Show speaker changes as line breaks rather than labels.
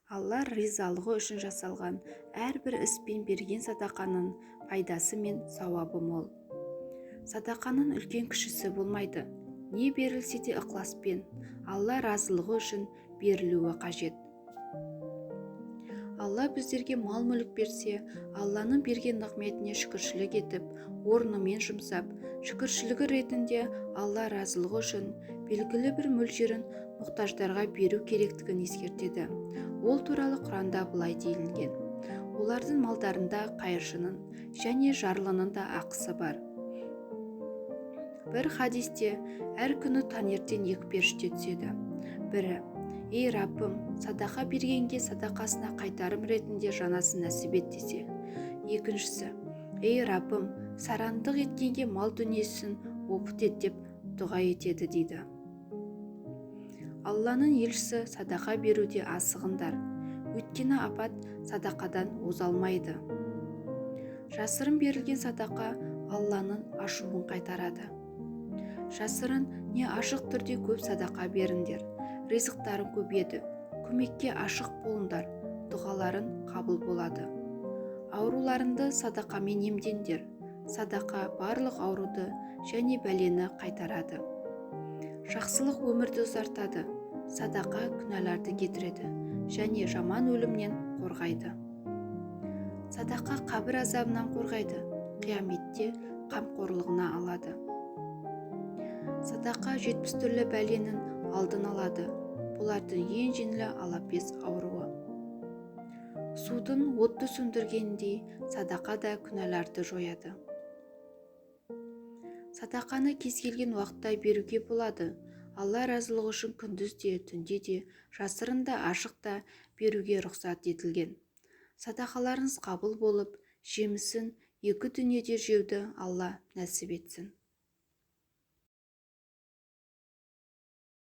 Алла ризалығы үшін жасалған әрбір іс пен берген садақаның пайдасы мен сауабы мол. Садақаның үлкен кішісі болмайды. Не берілсе де ықыласпен, Алла разылығы үшін берілуі қажет. Алла біздерге мал-мүлік берсе, Алланың берген нығметіне шүкіршілік етіп, орнымен жұмсап, шүкіршілігі ретінде Алла разылығы үшін белгілі бір мөлшерін мұқтаждарға беру керектігін ескертеді. Ол туралы Құранда былай делінген: олардың малдарында қайыршының және жарлының да ақысы бар. Бір хадисте: әр күні таңертең екі періште түседі. Бірі: «Ей, Раббым, садақа бергенге садақасына қайтарым ретінде жанасын нәсіп ет», – десе, екіншісі: «Ей, Раббым, сараңдық еткенге мал дүниесін опық ет», – деп дұға етеді дейді. Алланың елшісі: «Садақа беруде асығыңдар, өйткені апат садақадан оза алмайды». Жасырын берілген садақа Алланың ашуын қайтарады. Жасырын не ашық түрде көп садақа беріңдер, ризықтарың көбейеді, көмекке ашық болыңдар, дұғаларың қабыл болады. Ауруларыңды садақамен емдеңдер. Садақа барлық ауруды және бәлені қайтарады. Жақсылық өмірді ұзартады. Садақа күнәларды кетіреді және жаман өлімнен қорғайды. Садақа қабір азабынан қорғайды, қияметте қамқорлығына алады. Садақа 70 түрлі бәленің алдын алады. Бұлардың ең жеңілі алапес ауруы. Судың отты сөндіргеніндей, садақа да күнәларды жояды. Садақаны кез келген уақытта беруге болады. Алла разылығы үшін күндіз де, түнде де, жасырын да, ашық та беруге рұқсат етілген. Садақаларыңыз қабыл болып, жемісін екі дүниеде жеуді Алла нәсіп етсін.